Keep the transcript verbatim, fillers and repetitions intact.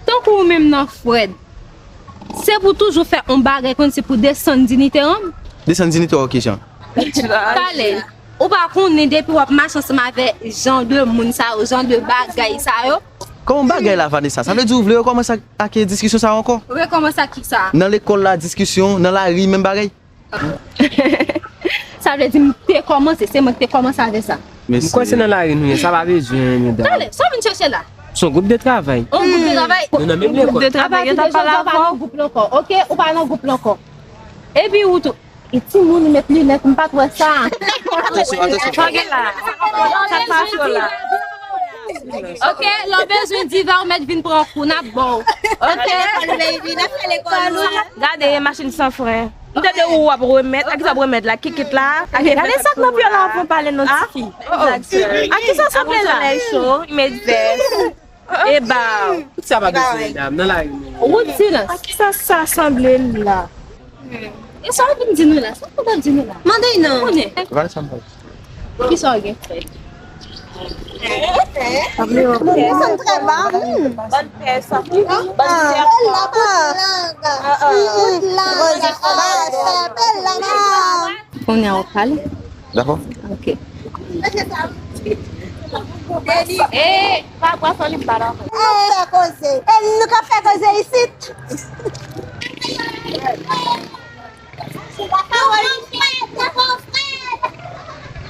Tankou ou menm nan Fred, se pou toujou fè yon bagay konn se pou desann diyite w. Desann diyite w ki jan? Talè, ou pa konnen depi w ap mache ansanm avè jan de moun sa yo, jan de bagay sa yo. Kòman bagay la, Vanessa? Sa vle di ou vle rekòmanse ak, ak diskisyon sa yo ankò? Rekòmanse ak ki sa? Nan lekòl la, diskisyon, nan lari, menm bagay? Sa vle di m te kòmanse, se mwen ki te kòmanse avè sa. M kwè se nan lari nou ye, sa pa bezwen, medam. Talè, sa w vin chèche la? Se yon gwoup de travay. Yon gwoup de travay. Nou nan menm lekòl. Apati de jodi a, ou pa nan gwoup la ankò, oke? Ou pa nan gwoup la ankò. Epi ou tou, e timoun ou met linèt, m pa t wè sa. Atansyon, atansyon. Sa gen la? Sa k pase w la? Oke, lè w bezwen diva, ou mèt vin pran kou, n ap ba w. Oke? Gade, machin san fren. M tande ou ap remèt, a ki sa w ap remèt la? Kikit la? Gade sa k nan pye la, w ap pale non, tifi. A ki sa w sanble la? Solèy cho, met vès. E ba. Tout sa pa bezwen, medam, nan lari nou. Wout silans. A ki sa sa sanble la? E sa w vin di nou la? Sa w kontan di nou la? Mande non. Konnen. Vanessa, m pale. Ki sa w gen fè? Sanble yon pè. Sanble trè ba. Bann pè sa. Bann pè. Bèl la, bout lang. Bout lang. Bèl la. Kounye a w ap pale? Dakò. Ok. E, pa bwa fò li m pa dakò. Nou fè koze. E nou ka fè koze isit.